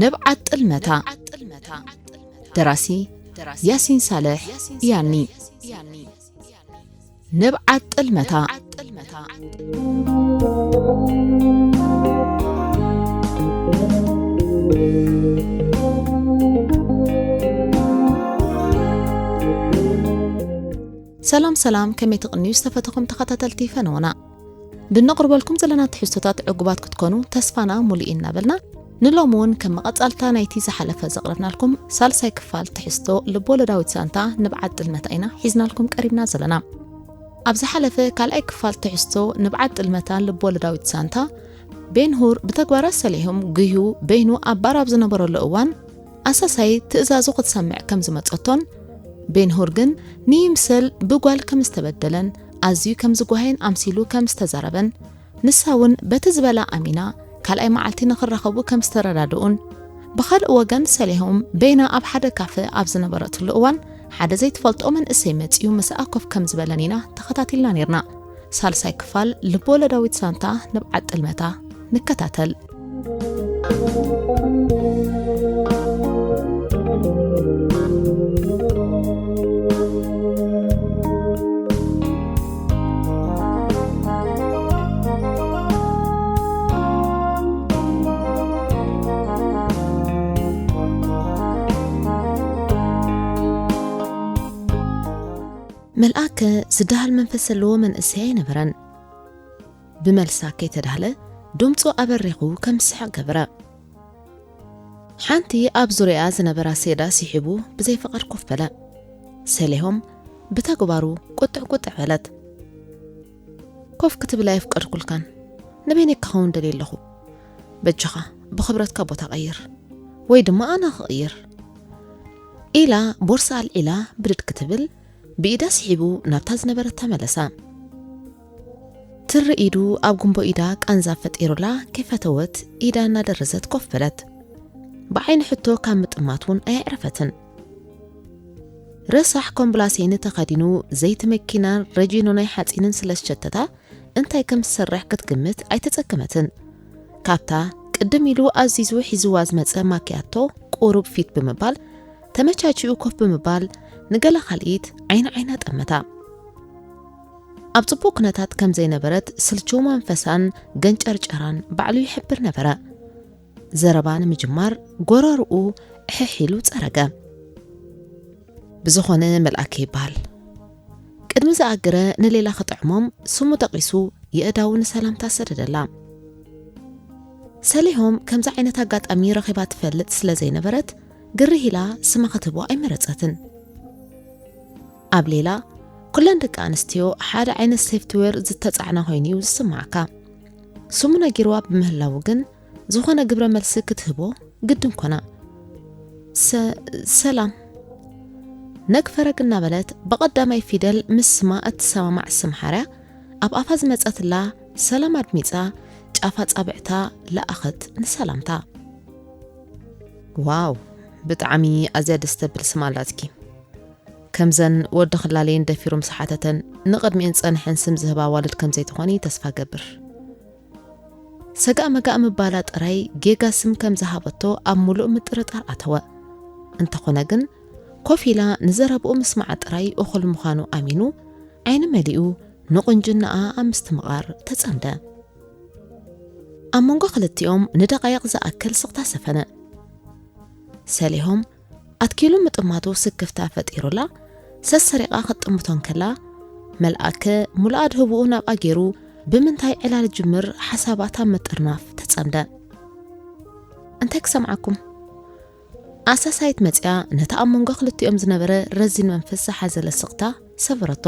ንብዓት ጥልመታ። ደራሲ ያሲን ሳልሕ ያኒ። ንብዓት ጥልመታ። ሰላም ሰላም፣ ከመይ ትቕንዩ ዝተፈተኹም ተኸታተልቲ ፈነወና? ብነቕርበልኩም ዘለና ትሕዝቶታት ዕጉባት ክትኮኑ ተስፋና ሙሉእ እዩ እናበልና፣ ንሎሚ እውን ከም መቐጻልታ ናይቲ ዝሓለፈ ዘቕረብናልኩም ሳልሳይ ክፋል ትሕዝቶ ልቦለዳዊት ሳንታ ንብዓት ጥልመታ ኢና ሒዝናልኩም ቀሪብና ዘለና። ኣብ ዝሓለፈ ካልኣይ ክፋል ትሕዝቶ ንብዓት ጥልመታ ልቦለዳዊት ሳንታ፣ ቤንሁር ብተግባራት ሰሊሆም ጉህዩ በይኑ ኣብ ባር ኣብ ዝነበረሉ እዋን፣ ኣሳሳይት ትእዛዙ ክትሰምዕ ከም ዝመጸቶን፣ ቤንሁር ግን ንይምሰል ብጓል ከም ዝተበደለን ኣዝዩ ከም ዝጓሃየን ኣምሲሉ ከም ዝተዛረበን፣ ንሳ እውን በቲ ዝበላ ኣሚና ካልኣይ መዓልቲ ንኽራኸቡ ከም ዝተረዳድኡን፣ ብኻልእ ወገን ሰሊሆም በይና ኣብ ሓደ ካፈ ኣብ ዝነበረትሉ እዋን ሓደ ዘይትፈልጦ መንእሰይ መጺኡ ምስኣ ኮፍ ከም ዝበለን ኢና ተኸታቲልና ኔርና። ሳልሳይ ክፋል ልቦለዳዊት ሳንታ ንብዓት ጥልመታ ንከታተል። መልኣከ ዝደሃል መንፈስ ዘለዎ መንእሰይ ኣይነበረን። ብመልሳ ከይተዳህለ ድምፁ ኣበሪኹ ከም ዝስሕቕ ገበረ። ሓንቲ ኣብ ዙርያኣ ዝነበራ ሴዳ ስሒቡ ብዘይ ፍቓድ ኮፍ በለ። ሰሊሆም ብተግባሩ ቁጥዕ ቁጥዕ በለት። ኮፍ ክትብል ኣየፍቀድኩልካን። ንበይነይ ክኸውን ደልየ ኣለኹ። በጃኻ ብኽብረትካ ቦታ ቀይር፣ ወይ ድማ ኣነ ክቕይር። ኢላ ቦርሳ ኣልዒላ ብድድ ክትብል ብኢዳ ስሒቡ ናብታ ዝነበረት ተመለሳ። ትሪ ኢዱ ኣብ ጉንቦ ኢዳ ቃንዛ ፈጢሩላ ከይፈተወት ኢዳ እናደረዘት ኮፍ በለት። ብዓይኒ ሕቶ ካብ ምጥማት እውን ኣየዕረፈትን። ረሳሕ ኮምብላሴኒ ተኸዲኑ ዘይቲ መኪናን ረጂኖ ናይ ሓፂንን ስለ ዝሸተታ እንታይ ከም ዝሰርሕ ክትግምት ኣይተፀገመትን። ካብታ ቅድም ኢሉ ኣዚዙ ሒዝዋ ዝመፀ ማኪያቶ ቁሩብ ፊት ብምባል ተመቻችኡ ኮፍ ብምባል ንገለ ካልኢት ዓይኒ ዓይና ጠመታ። ኣብ ጽቡቕ ኩነታት ከም ዘይነበረት ስልችው መንፈሳን ገንጨርጨራን ባዕሉ ይሕብር ነበረ። ዘረባ ንምጅማር ጎረርኡ ዕሕሕ ኢሉ ጸረገ። ብዝኾነ መልኣከ ይበሃል። ቅድሚ ዝኣገረ ንሌላ ክጥዕሞም ስሙ ጠቒሱ የእዳዉ ንሰላምታ ሰደደላ። ሰሊሆም ከምዚ ዓይነት ኣጋጣሚ ረኺባ ትፈልጥ ስለ ዘይነበረት ግርህ ኢላ ስማ ክትህቦ ኣይመረጸትን። ኣብ ሌላ ኩለን ደቂ ኣንስትዮ ሓደ ዓይነት ሶፍትዌር ዝተጻዕና ኮይኑ እዩ ዝስምዓካ። ስሙ ነጊርዋ ብምህላዉ ግን ዝኾነ ግብረ መልሲ ክትህቦ ግድን ኮና። ሰ-፣ ሰላም። ነግ ፈረግ እናበለት ብቐዳማይ ፊደል ምስ ስማ እትሰማማዕ ስም ሓርያ ኣብ ኣፋ ዝመጸትላ ሰላም ኣድሚጻ ጫፍ ኣጻብዕታ ለኣኸት ንሰላምታ። ዋው፣ ብጣዕሚ ኣዝያ ደስ ተብል ስም ኣላትኪ። ከምዘን ወዲ ክላለየን ደፊሩ ምስ ሓተተን ንቕድሚኤን ዝጸንሐን ስም ዝህባ ኣዋልድ ከም ዘይትኾኒ ተስፋ እገብር። ሰጋእ መጋእ ምባላ ጥራይ ጌጋ ስም ከም ዝሃበቶ ኣብ ምሉእ ምጥርጣር ኣተወ። እንተኾነ ግን፣ ኮፍ ኢላ ንዘረብኡ ምስማዓ ጥራይ እኹል ምዃኑ ኣሚኑ፣ ዓይኒ መሊኡ ንቑንጅናኣ ኣብ ምስትምቓር ተጸምደ። ኣብ መንጎ ክልቲኦም ንደቓይቕ ዝኣክል ስቕታ ሰፈነ። ሰሊሆም ኣትኪሉ ምጥማቱ ስክፍታ ፈጢሩላ፣ ሰሰሪቓ ክትጥምቶ እንከላ፣ መልኣከ ሙሉኣ ኣድህቦኡ ናብኣ ገይሩ፣ ብምንታይ ዕላል ጅምር ሓሳባት ኣብ ምጥርናፍ ተጸምደ። እንታይ ክሰምዓኩም? ኣሳሳይት መጽያ ነቲ ኣብ መንጎ ክልቲኦም ዝነበረ ረዚን መንፈስ ዝሓዘለ ስቕታ ሰበረቶ።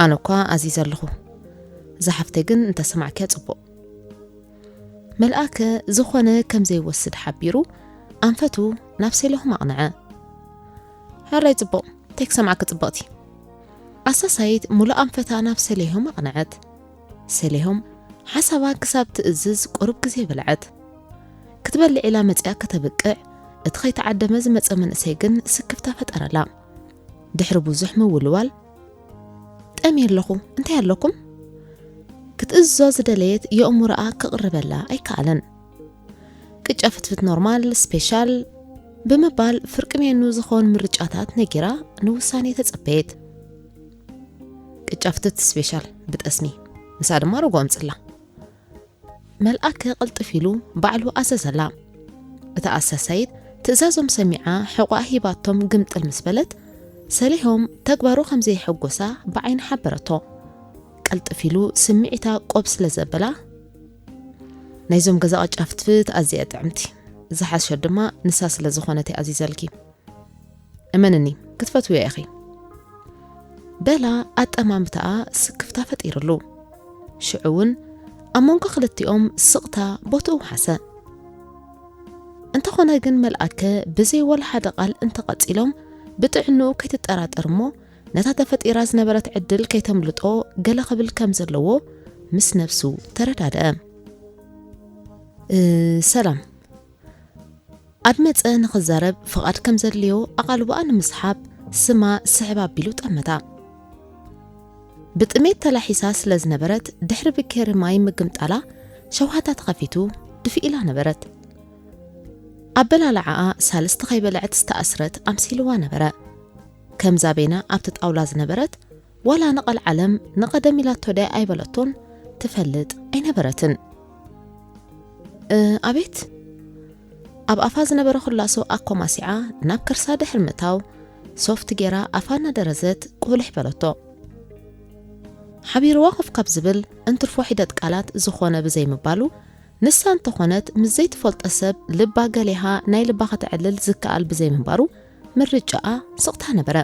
ኣነ እኳ ኣዚዘ ኣለኹ። ዝሓፍተይ ግን እንተሰማዕክያ ጽቡቕ። መልኣከ ዝኾነ ከም ዘይወስድ ሓቢሩ፣ ኣንፈቱ ናብ ሰሊሆም ኣቕንዐ። ሕራይ ጽቡቕ፣ እንታይ ክሰምዓኪ ጽብቕቲ? ኣሳሳይት ሙሉእ ኣንፈታ ናብ ሰሊሆም ኣቕንዐት። ሰሊሆም ሓሳባ ክሳብ ትእዝዝ ቁሩብ ግዜ በልዐት። ክትበልዕ ኢላ መጺኣ ከተብቅዕ፣ እቲ ከይተዓደመ ዝመጸ መንእሰይ ግን ስክፍታ ፈጠረላ። ድሕሪ ብዙሕ ምውልዋል፣ "ጠምየ ኣለኹ፣ እንታይ ኣለኩም?" ክትእዝዞ ዝደለየት የእሙሮኣ ክቕርበላ ኣይከኣለን። ቅጫ ፍትፍት ኖርማል፣ ስፔሻል ብምባል ፍርቂ ሜኑ ዝኾን ምርጫታት ነጊራ ንውሳኔ ተጸበየት። ቅጫ ፍትፍት ስፔሻል ብጠስሚ፣ ምሳ ድማ ርጎ ኣምጽላ። መልኣከ ቅልጥፍ ኢሉ ባዕሉ ኣዘዘላ። እታ ኣሳሳይት ትእዛዞም ሰሚዓ ሕቖኣ ሂባቶም ግምጥል ምስ በለት፣ ሰሊሆም ተግባሩ ከም ዘየሐጎሳ ብዓይኒ ሓበረቶ። ቅልጥፍ ኢሉ ስምዒታ ቆብ ስለ ዘበላ፣ "ናይዞም ገዛ ቅጫ ፍትፍት ኣዝያ እያ ጥዕምቲ። ዝሓሸት ድማ ንሳ ስለ ዝኾነት እየ ኣዚዘልኪ። እመንኒ፣ ክትፈትውያ ኢኺ" በላ ኣጠማምታኣ ስክፍታ ፈጢርሉ። ሽዑ እውን ኣብ መንጎ ክልቲኦም ስቕታ ቦትኡ ውሓሰ። እንተኾነ ግን መልኣከ ብዘይ ወላ ሓደ ቃል እንተቐጺሎም ብጥዕንኡ ከይትጠራጠር እሞ ነታ ተፈጢራ ዝነበረት ዕድል ከይተምልጦ ገለ ክብል ከም ዘለዎ ምስ ነብሱ ተረዳድአ። "እ፣ ሰላም፣ ኣብ መጸ ንኽዛረብ ፍቓድ ከም ዘድልዮ ኣቓልቦኣ ንምስሓብ ስማ ስሕብ ኣቢሉ ጠመታ። ብጥሜት ተላሒሳ ስለ ዝነበረት ድሕሪ ብኬሪ ማይ ምግምጣላ ሸውሃታ ተኸፊቱ ድፍእ ኢላ ነበረት። ኣበላልዓኣ ሳልስቲ ከይበልዐት ዝተኣስረት ኣምሲልዋ ነበረ። ከምዛ ቤና ኣብቲ ጣውላ ዝነበረት ዋላ ንቐልዓለም ንቐደም ኢላቶ ድያ ኣይበለቶን ትፈልጥ ኣይነበረትን። "እ፣ ኣቤት?" ኣብ ኣፋ ዝነበረ ኩላሶ ኣኮማሲዓ ናብ ከርሳ ድሕሪ ምእታው ሶፍት ጌራ ኣፋ እናደረዘት ቁልሕ በለቶ። ሓቢርዋ ኮፍ ካብ ዝብል እንትርፎ ሒደት ቃላት ዝኾነ ብዘይምባሉ፣ ንሳ እንተኾነት ምስ ዘይትፈልጦ ሰብ ልባ ገሊሃ ናይ ልባ ከተዕልል ዝከኣል ብዘይምንባሩ ምርጫኣ ስቕታ ነበረ።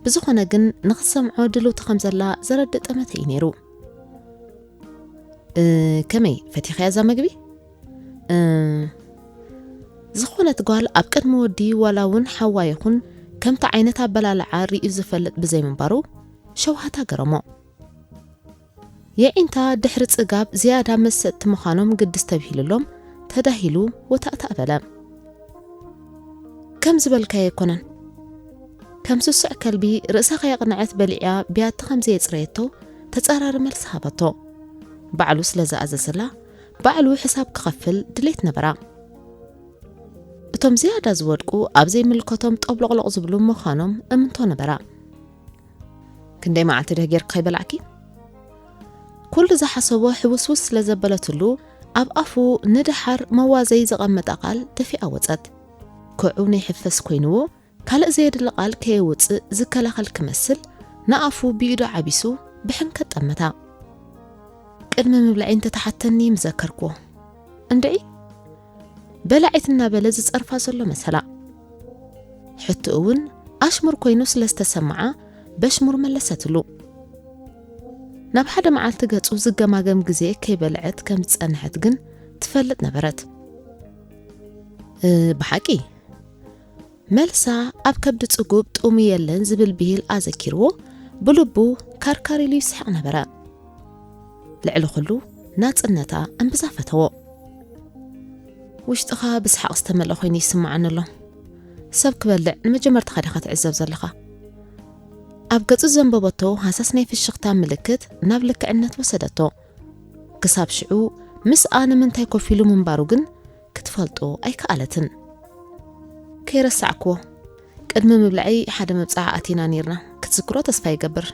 ብዝኾነ ግን ንኽትሰምዖ ድልውቲ ከም ዘላ ዘረድእ ጠመተ እዩ ነይሩ። "እ፣ ከመይ ፈቲኽያ እዛ መግቢ?" "እ፣ ዝኾነት ጓል ኣብ ቅድሚ ወዲ ዋላ እውን ሓዋ ይኹን ከምቲ ዓይነት ኣበላልዓ ርእዩ ዝፈልጥ ብዘይምንባሩ ሸውሃታ ገረሞ። የዒንታ ድሕሪ ጽጋብ ዝያዳ መሰጥቲ ምዃኖም ግዲ ዝተብሂልሎም ተዳሂሉ ወታእታእ በለ። ከም ዝበልካዮ ኣይኮነን። ከም ስሱዕ ከልቢ ርእሳ ከየቕነዐት በሊዓ ብያቲ ከም ዘየጽረየቶ ተጻራሪ መልሲ ሃበቶ። ባዕሉ ስለ ዝኣዘዘላ ባዕሉ ሕሳብ ክኸፍል ድሌት ነበራ። እቶም ዝያዳ ዝወድቁ ኣብ ዘይምልከቶም ጠብሎቕሎቕ ዝብሉ ምዃኖም እምንቶ ነበራ። ክንደይ መዓልቲ ድህ ጌርኪ ከይበላዕኪ? ኩሉ ዝሓሰቦ ሕውስውስ ስለ ዘበለትሉ ኣብ ኣፉ ንደሓር መዋዘይ ዘቐመጠ ቃል ደፊኣ ወጸት። ክዑ ናይ ሕፈስ ኮይንዎ ካልእ ዘየድሊ ቃል ከየውጽእ ዝከላኸል ክመስል ንኣፉ ብኢዱ ዓቢሱ ብሕንከት ጠመታ። ቅድሚ ምብልዐይ እንተተሓተኒ ምዘከርክዎ። እንድዒ በላዒት እናበለ ዝጸርፋ ዘሎ መሰላ። ሕቶ እውን ኣሽሙር ኮይኑ ስለ ዝተሰምዓ በሽሙር መለሰትሉ። ናብ ሓደ መዓልቲ ገጹ ዝገማገም ግዜ ከይበልዐት ከም ዝጸንሐት ግን ትፈልጥ ነበረት። እ፣ ብሓቂ መልሳ ኣብ ከብዲ ጽጉብ ጥሙ የለን ዝብል ብሂል ኣዘኪርዎ ብልቡ ካርካር ኢሉ ይስሕቕ ነበረ። ልዕሊ ኩሉ ናጽነታ እምብዛ ፈተዎ። ውሽጥኻ ብስሓቕ ዝተመልአ ኮይኑ ይስምዓኒ ኣሎ። ሰብ ክበልዕ ንመጀመርታኻ ዲኻ ትዕዘብ ዘለኻ? ኣብ ገጹ ዘንበበቶ ሃሳስ ናይ ፍሽኽታ ምልክት ናብ ልክዕነት ወሰደቶ። ክሳብ ሽዑ ምስኣ ንምንታይ ኮፍ ኢሉ ምንባሩ ግን ክትፈልጦ ኣይከኣለትን። ከይረሳዕክዎ፣ ቅድሚ ምብልዐይ ሓደ መብጽዓ ኣቲና ኔርና። ክትዝክሮ ተስፋ ይገብር።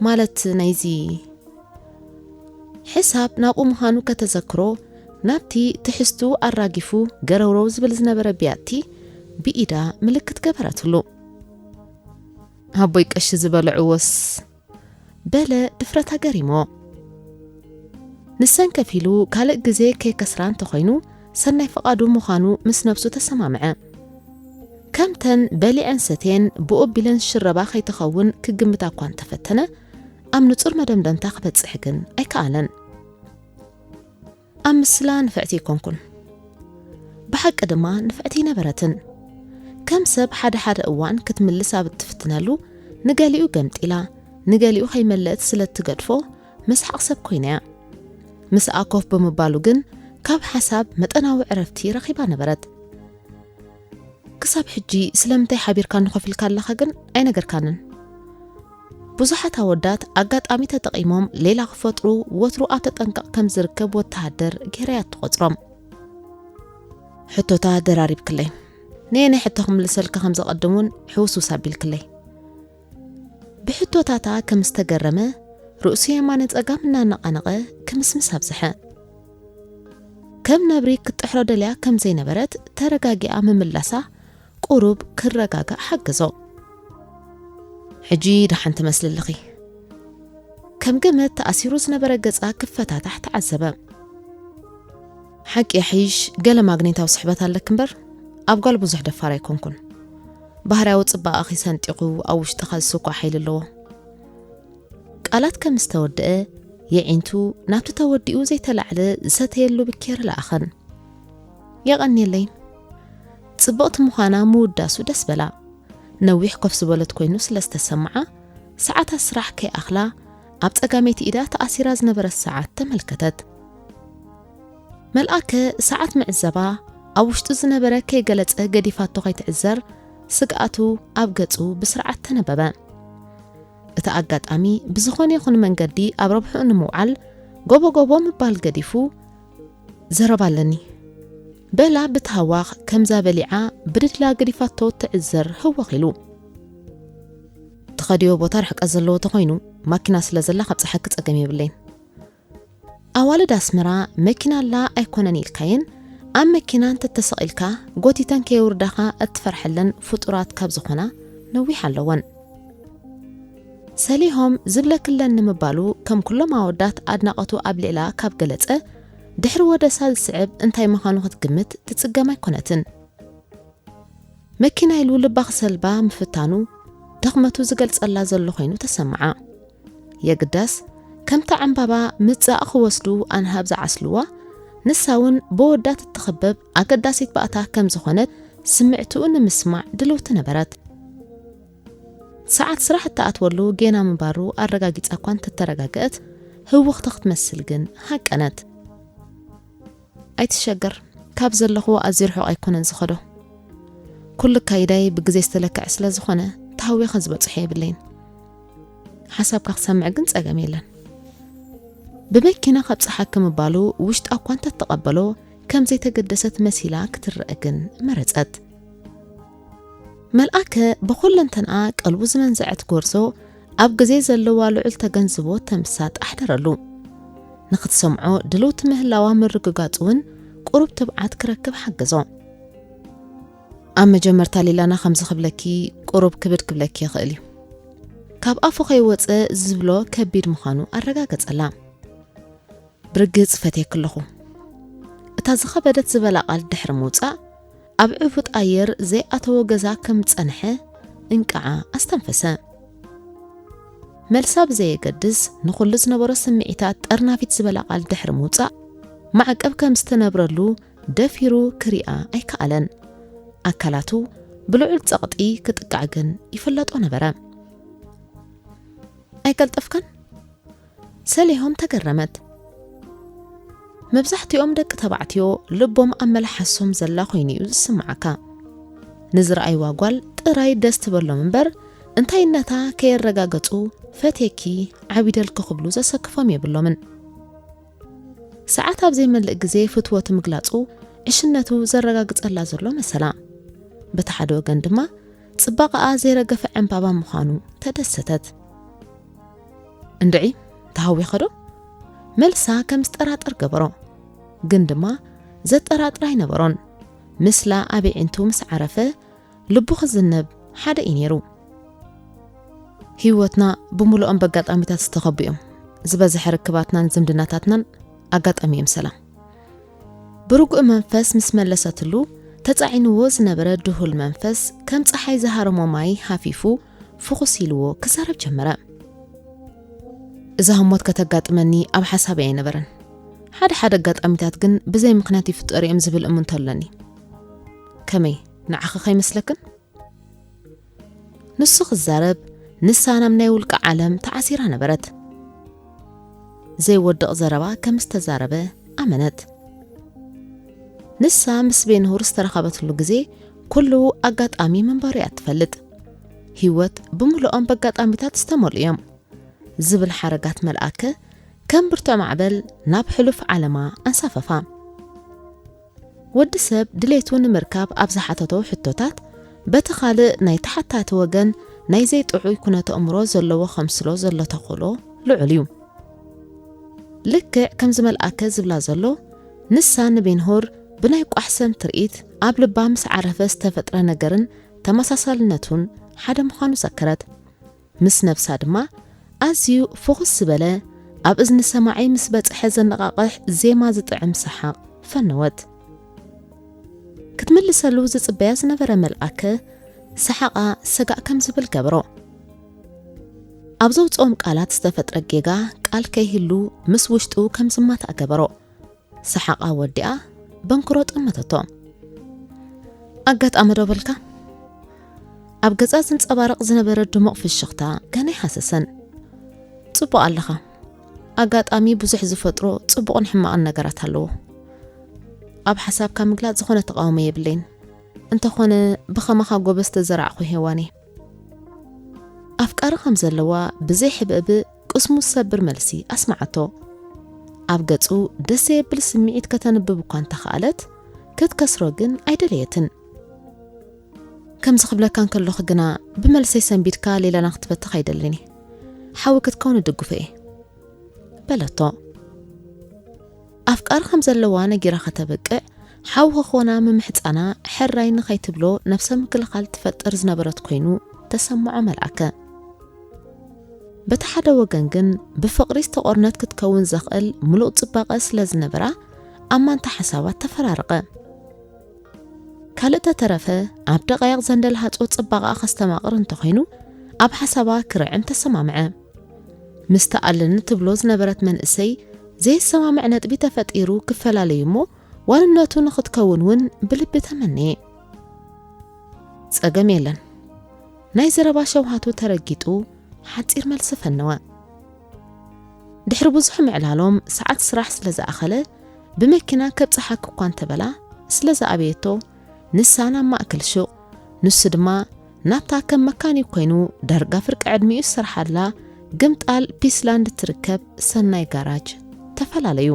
ማለት ናይዚ ሕሳብ ናብኡ ምዃኑ ከተዘክሮ፣ ናብቲ ትሕዝቱ ኣራጊፉ ገረውረው ዝብል ዝነበረ ቢያቲ ብኢዳ ምልክት ገበረትሉ። ኣቦይ ቀሺ ዝበልዕዎስ በለ ድፍረታ ገሪሞ። ንሰን ከፊሉ ካልእ ግዜ ከይከስራ እንተኾይኑ ሰናይ ፍቓዱ ምዃኑ ምስ ነብሱ ተሰማምዐ። ከምተን በሊዐን ሰትየን ብኡ ኣቢለን ዝሽረባ ከይትኸውን ክግምታ እኳ እንተፈተነ፣ ኣብ ንጹር መደምደምታ ክበጽሕ ግን ኣይከኣለን። ኣብ ምስላ ንፍዕቲ ኣይኮንኩን። ብሓቂ ድማ ንፍዕቲ ኣይነበረትን። ከም ሰብ ሓደ ሓደ እዋን ክትምልስ ኣብ እትፍትነሉ፣ ንገሊኡ ገምጢላ፣ ንገሊኡ ከይመለአት ስለ እትገድፎ፣ መስሓቕ ሰብ ኮይናያ። ምስኣ ኮፍ ብምባሉ ግን ካብ ሓሳብ መጠናዊ ዕረፍቲ ረኺባ ነበረት። ክሳብ ሕጂ ስለምንታይ ሓቢርካኒ ኮፍ ኢልካ ኣለኻ ግን ኣይነገርካንን። ብዙሓት ኣወዳት ኣጋጣሚ ተጠቒሞም ሌላ ክፈጥሩ ወትሩ ኣብ ተጠንቀቕ ከም ዝርከብ ወተሃደር ገይረያ ትቖጽሮም። ሕቶታ ደራሪብክለይ። ነየናይ ሕቶ ክምልሰልካ ከም ዘቐድም እውን ሕውስውስ ኣቢልክለይ። ብሕቶታታ ከም ዝተገረመ ርእሱ የማነ ጸጋም እናነቓነቐ ክምስምስ ኣብዝሐ። ከም ነብሪ ክትጥሕሮ ደልያ ከም ዘይነበረት ተረጋጊኣ ምምላሳ ቁሩብ ክረጋጋእ ሓገዞ። ሕጂ ደሓን ትመስሊ ኣለኺ። ከም ገመድ ተኣሲሩ ዝነበረ ገጻ ክፈታታሕ ተዓዘበ። ሓቂ ይሕይሽ፣ ገለ ማግኔታዊ ስሕበት ኣለኪ እምበር፣ ኣብ ጓል ብዙሕ ደፋር ኣይኮንኩን። ባህርያዊ ጽባቐኺ ሰንጢቑ ኣብ ውሽጥኻ ዝስኳዕ ሓይሊ ኣለዎ። ቃላት ከም ዝተወድአ፣ የዒንቱ ናብቲ ተወዲኡ ዘይተላዕለ ዝሰተየሉ ብኬር ለኣኸን። የቐንየለይ። ጽብቕቲ ምዃና ምውዳሱ ደስ በላ። ነዊሕ ኮፍ ዝበለት ኮይኑ ስለ ዝተሰምዓ፣ ሰዓታት ስራሕ ከይኣኽላ፣ ኣብ ጸጋመይቲ ኢዳ ተኣሲራ ዝነበረት ሰዓት ተመልከተት። መልኣከ ሰዓት ምዕዘባ፣ ኣብ ውሽጡ ዝነበረ ከይገለጸ ገዲፋቶ ከይትዕዘር ስግኣቱ ኣብ ገጹ ብስርዓት ተነበበ። እቲ ኣጋጣሚ ብዝኾነ ይኹን መንገዲ ኣብ ረብሕኡ ንምውዓል ጎቦ ጎቦ ምባል ገዲፉ፣ "ዘረባ ኣለኒ" በላ ብትሃዋኽ ከምዛ በሊዓ ብድድላ ገዲፋቶ ትዕዘር ህወኽ ኢሉ። ትኸድዮ ቦታ ርሕቀት ዘለዎ ተኾይኑ ማኪና ስለ ዘላ ካብ ጸሓኪ ጸገም የብለይን። ኣዋልድ ኣስመራ መኪና ኣላ ኣይኮነን ኢልካየን ኣብ መኪና እንተተሰቒልካ ጎቲተን ከየውርዳኻ እትፈርሐለን ፍጡራት ካብ ዝኾና ነዊሕ ኣለወን። ሰሊሆም ዝብለክለን ንምባሉ ከም ኩሎም ኣወዳት ኣድናቐቱ ኣብ ልዕላ ካብ ገለጸ ድሕሪ ወደሳ ዝስዕብ እንታይ ምዃኑ ክትግምት ትጽገም ኣይኮነትን። መኪና ኢሉ ልባ ክሰልባ ምፍታኑ ድኽመቱ ዝገልጸላ ዘሎ ኮይኑ ተሰምዓ። የግዳስ ከምታ ዕምባባ ምጻእ ክወስዱ ኣንሃብ ዝዓስልዋ፣ ንሳ እውን ብወዳት እትኽበብ ኣገዳሲት ባእታ ከም ዝኾነት ስምዕትኡ ንምስማዕ ድልውቲ ነበረት። ሰዓት ስራሕ እትኣትወሉ ጌና ምንባሩ ኣረጋጊጻ እኳ እንተተረጋገአት፣ ህውኽቲ ክትመስል ግን ሃቀነት። "ኣይትሸገር፣ ካብ ዘለኹዎ ኣዝዩ ርሑቕ ኣይኮነን ዝኸዶ። ኩሉ ኣካይዳይ ብግዜ ዝተለክዐ ስለ ዝኾነ፣ ተሃዊኸ ዝበጽሖ የብለይን። ሓሳብካ ክሰምዕ ግን ጸገም የለን።" ብመኪና ከብጽሓኪ ምባሉ ውሽጣ እኳ እንተተቐበሎ፣ ከም ዘይተገደሰት መሲላ ክትረአ ግን መረጸት። መልኣከ ብኹለንተንኣ ቀልቡ ዝመንዘዐት ጎርዞ ኣብ ግዜ ዘለዋ ልዑል ተገንዝቦ ተምሳጥ ኣሕደረሉ። ንኽትሰምዖ ድልውቲ ምህላዋ ምርግጋጽ እውን ቁሩብ ትብዓት ክረክብ ሓገዞ። ኣብ መጀመርታ ሊላና ከምዚ ክብለኪ ቁሩብ ክብድ ክብለኪ ይኽእል እዩ። ካብ ኣፉ ከይወጸ ዝብሎ ከቢድ ምዃኑ ኣረጋገጸላ። ብርግጽ ፈትየኪ ኣለኹ። እታ ዝኸበደት ዝበላ ቃል ድሕሪ ምውጻእ፣ ኣብ ዕፉጥ ኣየር ዘይኣተዎ ገዛ ከም ዝጸንሐ እንቃዓ ኣስተንፈሰ። መልሳ ብዘየገድስ፣ ንኹሉ ዝነበሮ ስምዒታት ጠርናፊት ዝበላ ቃል ድሕሪ ምውጻእ፣ ማዕቀብ ከም ዝተነብረሉ ደፊሩ ክሪኣ ኣይከኣለን። ኣካላቱ ብልዑል ጸቕጢ ክጥቃዕ ግን ይፍለጦ ነበረ። "ኣይቀልጠፍካን?" ሰሊሆም ተገረመት። መብዛሕትኦም ደቂ ተባዕትዮ ልቦም ኣብ መልሓሶም ዘላ ኮይኑ እዩ ዝስምዓካ። ንዝረኣይዋ ጓል ጥራይ ደስ ትበሎም እምበር፣ እንታይነታ ከየረጋገጹ "ፈትየኪ" ዓቢደልኪ ክብሉ ዘሰክፎም የብሎምን። ሰዓት ኣብ ዘይመልእ ግዜ ፍትወቱ ምግላጹ ዕሽነቱ ዘረጋግጸላ ዘሎ መሰላ። በቲ ሓደ ወገን ድማ ጽባቐኣ ዘይረገፈ ዕምባባ ምዃኑ ተደሰተት። "እንድዒ፣ ተሃዊኸ ዶ?" መልሳ ከም ዝጠራጠር ገበሮ። ግን ድማ ዘጠራጥር ኣይነበሮን። ምስላ ኣብ ኣዒንቱ ምስ ዓረፈ ልቡ ክዝነብ ሓደ እዩ ነይሩ። ህይወትና ብምሉኦም በጋጣሚታት ዝተኸቡ እዮም። ዝበዝሐ ርክባትናን ዝምድናታትናን ኣጋጣሚ እዮም ሰላም። ብርጉእ መንፈስ ምስ መለሰትሉ፣ ተጻዒንዎ ዝነበረ ድሁል መንፈስ ከም ጸሓይ ዝሃረሞ ማይ ሃፊፉ ፍኹስ ኢልዎ ክዛረብ ጀመረ። "እዛ ህሞት ከተጋጥመኒ ኣብ ሓሳበይ ኣይነበረን። ሓደ ሓደ ኣጋጣሚታት ግን ብዘይ ምኽንያት ይፍጠሩ እዮም ዝብል እምንቶ ኣለኒ። ከመይ፣ ንዓኺ ከይመስለክን?" ንሱ ክዛረብ፣ ንሳ ናብ ናይ ውልቃ ዓለም ተዓሲራ ነበረት። ዘይወድቕ ዘረባ ከም ዝተዛረበ ኣመነት። ንሳ ምስ ቤንሁር ዝተረኸበትሉ ግዜ ኩሉ ኣጋጣሚ ምንባሩ እያ ትፈልጥ። ህይወት ብምልኦም በጋጣሚታት ዝተመልኡ እዮም ዝብል ሓረጋት መልኣከ ከም ብርቱዕ ማዕበል ናብ ሕሉፍ ዓለማ ኣንሳፈፋ። ወዲ ሰብ ድሌቱ ንምርካብ ኣብ ዝሓተቶ ሕቶታት፣ በቲ ካልእ ናይ ተሓታቲ ወገን ናይ ዘይጥዑይ ኩነተ ኣእምሮ ዘለዎ ከምስሎ ዘሎ ተኽእሎ ልዑል እዩ። ልክዕ ከምዚ መልኣከ ዝብላ ዘሎ፣ ንሳ ንቤንሆር ብናይ ቋሕሰም ትርኢት ኣብ ልባ ምስ ዓረፈ ዝተፈጥረ ነገርን ተመሳሳልነቱን ሓደ ምዃኑ ዘከረት። ምስ ነብሳ ድማ ኣዝዩ ፍኹስ ዝበለ፣ ኣብ እዝኒ ሰማዒ ምስ በጽሐ ዘነቓቕሕ ዜማ ዝጥዕም ሰሓቕ ፈነወት። ክትምልሰሉ ዝጽበያ ዝነበረ መልኣከ ሰሓቓ ሰጋእ ከም ዝብል ገበሮ። ኣብ ዘውጽኦም ቃላት ዝተፈጥረ ጌጋ ቃል ከይህሉ ምስ ውሽጡ ከም ዝማታእ ገበሮ። ሰሓቓ ወዲኣ በንክሮ ጠመተቶ። ኣጋጣሚ ዶ በልካ? ኣብ ገጻ ዝንጸባረቕ ዝነበረ ድሙቕ ፍሽኽታ ገና ኣይሃሰሰን። ጽቡቕ ኣለኻ። ኣጋጣሚ ብዙሕ ዝፈጥሮ ጽቡቕን ሕማቕን ነገራት ኣለዎ። ኣብ ሓሳብካ ምግላጽ ዝኾነ ተቓውሞ የብለይን። እንተኾነ ብኸማኻ ጎበዝ ተዘራዕኹ ሄዋን እየ። ኣፍቃሪ ከም ዘለዋ ብዘይ ሕብእብእ ቅስሙ ዝሰብር መልሲ ኣስመዓቶ። ኣብ ገጹ ደስ ዘየብል ስምዒት ከተንብብ እኳ እንተኸኣለት፣ ክትከስሮ ግን ኣይደለየትን። ከምዚ ክብለካ እንከለኹ ግና፣ ብመልሰይ ሰንቢድካ ሌላና ክትበትኽ ኣይደልን እየ። ሓዊ ክትከውን እድግፎ እየ። በለቶ። ኣፍቃሪ ከም ዘለዋ ነጊራ ከተብቅዕ፣ ሓው ክኾና ምምሕጻና ሕራይ ንኸይትብሎ ነብሰ ምክልኻል ትፈጥር ዝነበረት ኮይኑ ተሰምዖ መልኣከ። በቲ ሓደ ወገን ግን ብፍቕሪ ዝተቖርነት ክትከውን ዘኽእል ምሉእ ጽባቐ ስለ ዝነበራ፣ ኣማንታ ሓሳባት ተፈራረቐ። ካልእ ተተረፈ፣ ኣብ ደቓይቕ ዘንደልሃጾ ጽባቐኣ ከስተማቕር እንተኾይኑ፣ ኣብ ሓሳባ ክርዕም ተሰማምዐ። ምስታ ኣለኒ ትብሎ ዝነበረት መንእሰይ ዘይሰማምዕ ነጥቢ ተፈጢሩ ክፈላለዩ እሞ፣ ዋንነቱ ንኽትከውን እውን ብልቢ ተመነየ። ጸገም የለን። ናይ ዘረባ ሸውሃቱ ተረጊጡ ሓጺር መልሲ ፈነወ። ድሕሪ ብዙሕ ምዕላሎም ሰዓት ስራሕ ስለ ዝኣኸለ፣ ብመኪና ከብጽሓኪ እኳ እንተበላ ስለ ዝኣበየቶ፣ ንሳ ናብ ማእከል ሹቕ፣ ንሱ ድማ ናብታ ከም መካኒክ ኮይኑ ዳርጋ ፍርቂ ዕድሚኡ ዝሰርሓላ ግምጣል ፒስላንድ እትርከብ ሰናይ ጋራጅ ተፈላለዩ።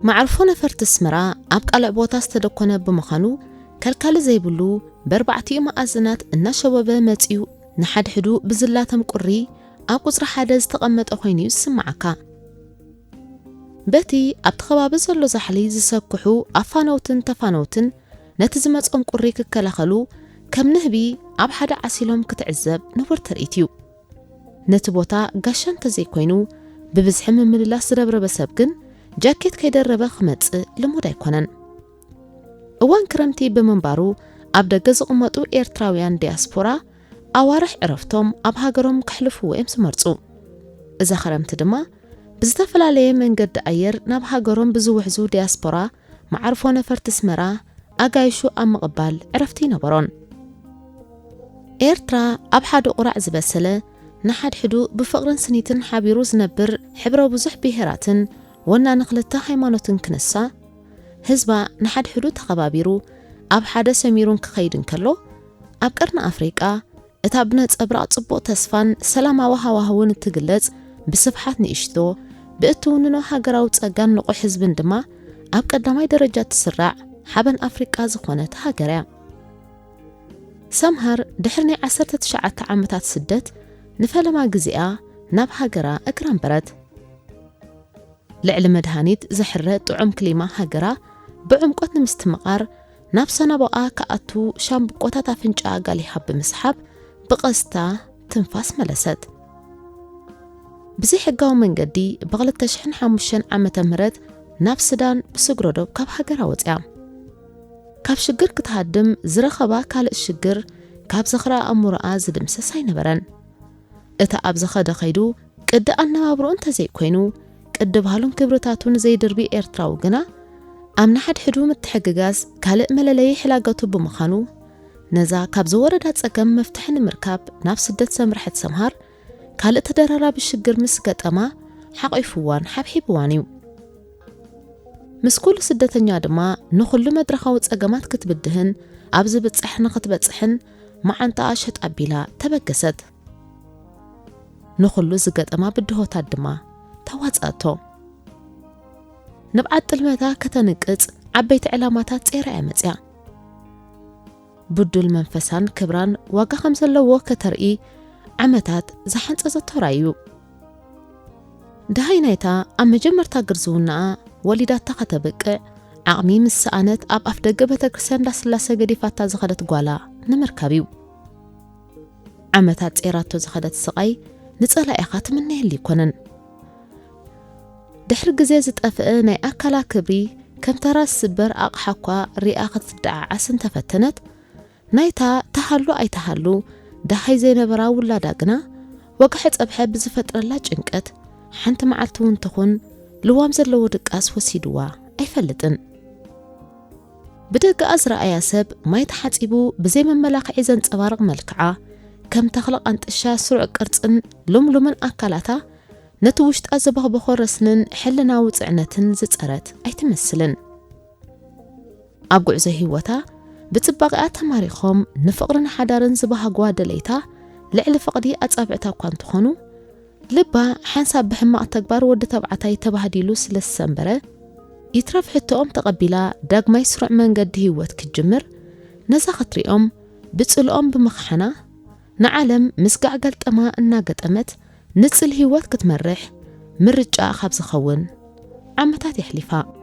መዓርፎ ነፈርቲ ኣስመራ ኣብ ቃልዕ ቦታ ዝተደኮነ ብምዃኑ፣ ከልካሊ ዘይብሉ፣ ብኣርባዕቲኡ መኣዝናት እናሸወበ መጺኡ፣ ንሓድሕዱ ብዝላተም ቁሪ ኣብ ቁጽሪ ሓደ ዝተቐመጠ ኮይኑ እዩ ዝስምዓካ። በቲ ኣብቲ ከባቢ ዘሎ ዛሕሊ ዝሰክሑ ኣፋነውትን ተፋነውትን፣ ነቲ ዝመጾም ቁሪ ክከላኸሉ፣ ከም ንህቢ ኣብ ሓደ ዓሲሎም ክትዕዘብ ንቡር ትርኢት እዩ። ነቲ ቦታ ጋሻ እንተዘይኮይኑ፣ ብብዝሒ ምምልላስ ዝረብረበ ሰብ ግን፣ ጃኬት ከይደረበ ክመጽእ ልሙድ ኣይኮነን። እዋን ክረምቲ ብምንባሩ፣ ኣብ ደገ ዝቕመጡ ኤርትራውያን ዲያስፖራ፣ ኣዋርሕ ዕረፍቶም ኣብ ሃገሮም ከሕልፍዎ እዮም ዝመርጹ። እዛ ክረምቲ ድማ፣ ብዝተፈላለየ መንገዲ ኣየር ናብ ሃገሮም ብዝውሕዙ ዲያስፖራ፣ መዓርፎ ነፈርቲ ኣስመራ፣ ኣጋይሹ ኣብ ምቕባል ዕረፍቲ ይነበሮን። ኤርትራ ኣብ ሓደ ቁራዕ ዝበሰለ፣ ንሓድሕዱ ብፍቕርን ስኒትን ሓቢሩ ዝነብር ሕብረ ብዙሕ ብሄራትን ወናኒ ክልተ ሃይማኖትን ክንሳ፣ ህዝባ ንሓድሕዱ ተኸባቢሩ ኣብ ሓደ ሰሚሩ እንክኸይድ እንከሎ፣ ኣብ ቀርኒ ኣፍሪቃ እታ ብነጸብራቕ ጽቡቕ ተስፋን ሰላማዊ ሃዋህውን እትግለጽ ብስፍሓት ንእሽቶ፣ ብእትውንኖ ሃገራዊ ጸጋን ንቑሕ ህዝብን ድማ ኣብ ቀዳማይ ደረጃ እትስራዕ ሓበን ኣፍሪቃ ዝኾነት ሃገር እያ። ሰምሃር ድሕሪ ናይ ዓሰርተ ትሽዓተ ዓመታት ስደት ንፈለማ ግዜኣ ናብ ሃገራ እግራ ኣንበረት። ልዕሊ መድሃኒት ዘሕረ ጥዑም ክሊማ ሃገራ ብዕምቆት ንምስትምቓር፣ ናብ ሰናቡኣ ክኣቱ ሻምብቆታት ኣፍንጫኣ ጋሊሃ ብምስሓብ፣ ብቐስታ ትንፋስ መለሰት። ብዘይሕጋዊ መንገዲ ብ ክልተ ሽሕን ሓሙሽተን ዓመተ ምህረት ናብ ስዳን ብስግረዶብ ካብ ሃገራ ወጽያ። ካብ ሽግር ክትሃድም ዝረኸባ ካልእ ሽግር ካብ ዝኽራ ኣእምሮኣ ዝድምሰስ ኣይነበረን። እቲ ኣብ ዝኸደ ከይዱ ቅዲ ኣነባብርኡ እንተዘይኮይኑ፣ ቅዲ ባህሉን ክብርታቱን ዘይድርቢ ኤርትራዊ ግና፣ ኣብ ንሓድሕዱ ምትሕግጋዝ ካልእ መለለዪ ሕላገቱ ብምዃኑ፣ ነዛ ካብ ዝወረዳ ጸገም መፍትሒ ንምርካብ ናብ ስደት ዘምርሐት ሰምሃር፣ ካልእ ተደራራቢ ሽግር ምስ ገጠማ ሓቒፍዋን ሓብሒብዋን እዩ። ምስ ኩሉ ስደተኛ ድማ ንኹሉ መድረኻዊ ጸገማት ክትብድህን ኣብ ዝብጻሕ ንኽትበጽሕን መዓንጣኣ ሸጥ ኣቢላ ተበገሰት። ንኹሉ ዝገጠማ ብድሆታት ድማ ተዋጻእቶ። ንብዓት ጥልመታ ከተንቅጽ ዓበይቲ ዕላማታት ጼራ እያ መጽያ። ብዱል መንፈሳን ክብራን ዋጋ ከም ዘለዎ ከተርኢ ዓመታት ዝሓንጸዘቶ ራእዩ። ደሃይ ናይታ ኣብ መጀመርታ ግርዝውናኣ ወሊዳታ ከተብቅዕ ዓቕሚ ምስ ሰኣነት ኣብ ኣፍ ደገ ቤተ ክርስቲያን እንዳስላሴ ገዲፋታ ዝኸደት ጓላ ንምርካብ እዩ። ዓመታት ጼራቶ ዝኸደት ስቓይ ንጸላኢኻ ትምነየሉ ኣይኮነን። ድሕሪ ግዜ ዝጠፍአ ናይ ኣካላ ክብሪ ከም ተራ ዝስበር ኣቕሓ እኳ ሪኣ ክትደዓዓስ እንተፈተነት፣ ናይታ ተሃሉ ኣይተሃሉ ደሃይ ዘይነበራ ውላዳ ግና ወግሐ ጸብሐ ብዝፈጥረላ ጭንቀት ሓንቲ መዓልቲ እውን ትኹን ልዋም ዘለዎ ድቃስ ወሲድዋ ኣይፈልጥን። ብደገኣ ዝረኣያ ሰብ ማይ ተሓጺቡ ብዘይ መመላኽዒ ዘንጸባርቕ መልክዓ፣ ከም ተኽሊ ቃንጥሻ ስሩዕ ቅርጽን ልምሉምን ኣካላታ ነቲ ውሽጣ ዘበኽበኾ ረስንን ሕልናዊ ጽዕነትን ዝጸረት ኣይትመስልን። ኣብ ጉዕዞ ህይወታ ብጽባቐኣ ተማሪኾም ንፍቕርን ሓዳርን ዝበሃግዋ ደለይታ ልዕሊ ፍቕዲ ኣጻብዕታ እኳ እንተኾኑ፣ ልባ ሓንሳብ ብሕማቕ ተግባር ወዲ ተባዕታይ ተባህዲሉ ስለ ዝሰንበረ፣ ይትረፍ ሕቶኦም ተቐቢላ ዳግማይ ስሩዕ መንገዲ ህይወት ክትጅምር፣ ነዛ ክትሪኦም ብጽልኦም ብምኽሓና፣ ንዓለም ምስ ጋዕ ገልጠማ እናገጠመት ንጽል ህይወት ክትመርሕ ምርጫኣ ካብ ዝኸውን ዓመታት የሕሊፋ።